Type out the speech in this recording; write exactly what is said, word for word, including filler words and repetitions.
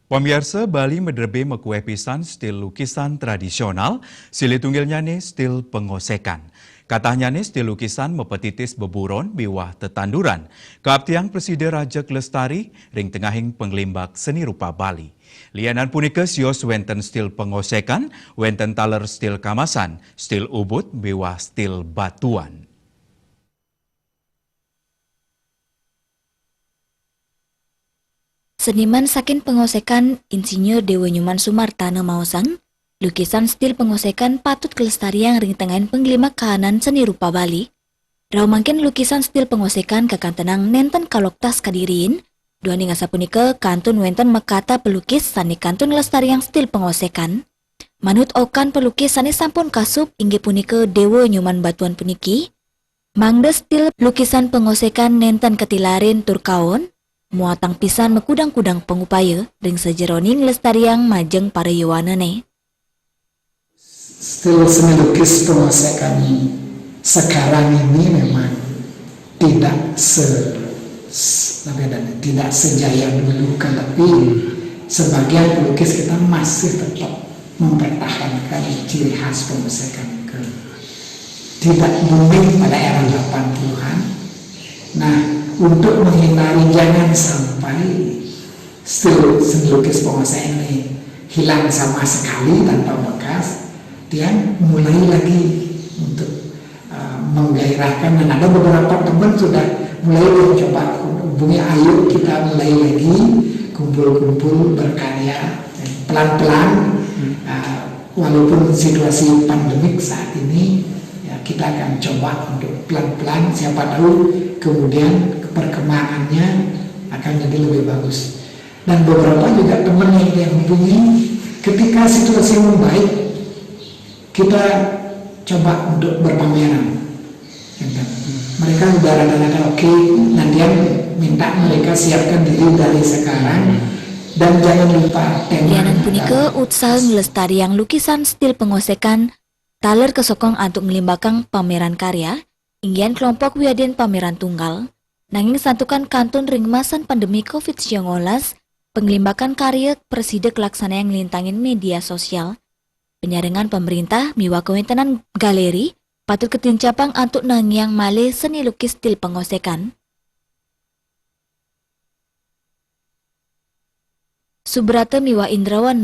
Pamiarsa, Bali madrebé makuéh pisan stil lukisan tradisional, silih tunggilnyané stil pengosekan. Katahnyane stil lukisan mapatitis beburon miwah tetanduran. Kaaptiang prasida rajeg lestari ring tengahing panglimbak seni rupa Bali. Lianan punika sios wenten stil pengosekan, wenten taler stil kamasan, stil ubud miwah stil batuan. Seniman saking pengosekan, Insinyur Dewa Nyoman Sumartana maosang, lukisan stil pengosekan patut kalestariang ring tengahing panglimbak kahanan seni rupa Bali. Rauh mangkin lukisan stil pengosekan kakantenang nenten kaloktas kadiriin, duaning asapunika kantun wenten makata pelukis sane kantun nglestariang stil pengosekan. Manut okan pelukis sane sampun kasup inggih punika Dewa Nyoman Batuan puniki, mangda stil lukisan pengosekan nenten katilarin tur kaon, muatang pisan makudang-kudang pangupaya ring sajeroning nglestariang majeng para yowanane. Stil seni lukis pengosekan sekarang ini memang tidak se, s-, apa ya, tidak sejaya dulu, kan, tapi sebagian pelukis kita masih tetap mempertahankan ciri khas pengosekan itu. Tidak booming pada era delapan puluhan. Nah, untuk menghindari jangan sampai stil seni lukis penguasa ini hilang sama sekali tanpa bekas, tiang mulai lagi untuk, uh, menggairahkan, dan ada beberapa teman sudah mulai mencoba hubungi, ayo kita mulai lagi kumpul-kumpul berkarya, pelan-pelan. Hmm. Uh, walaupun situasi pandemik saat ini, ya, kita akan coba untuk pelan-pelan, siapa tahu kemudian perkembangannya akan jadi lebih bagus. Dan beberapa juga teman yang dia hubungi, ketika situasi membaik, kita coba untuk berpameran. Ya kan? Mereka udah rada-rada oke, dan dia minta mereka siapkan diri dari sekarang, dan jangan lupa tema. Lianan punika, utsaha nglestariang lukisan stil pengosekan taler kasokong antuk nglimbakang pameran karya, inggihan kelompok wiadin pameran tunggal, nanging santukan kantun ring masan pandemi covid sembilan belas, panglimbakan karya prasida kalaksanayang nglintangin media sosial. Panyarengan pamerintah miwah kawentenan galeri patut katincapang antuk nangiang malih seni lukis stil pangosekan. Subrata miwah Indrawan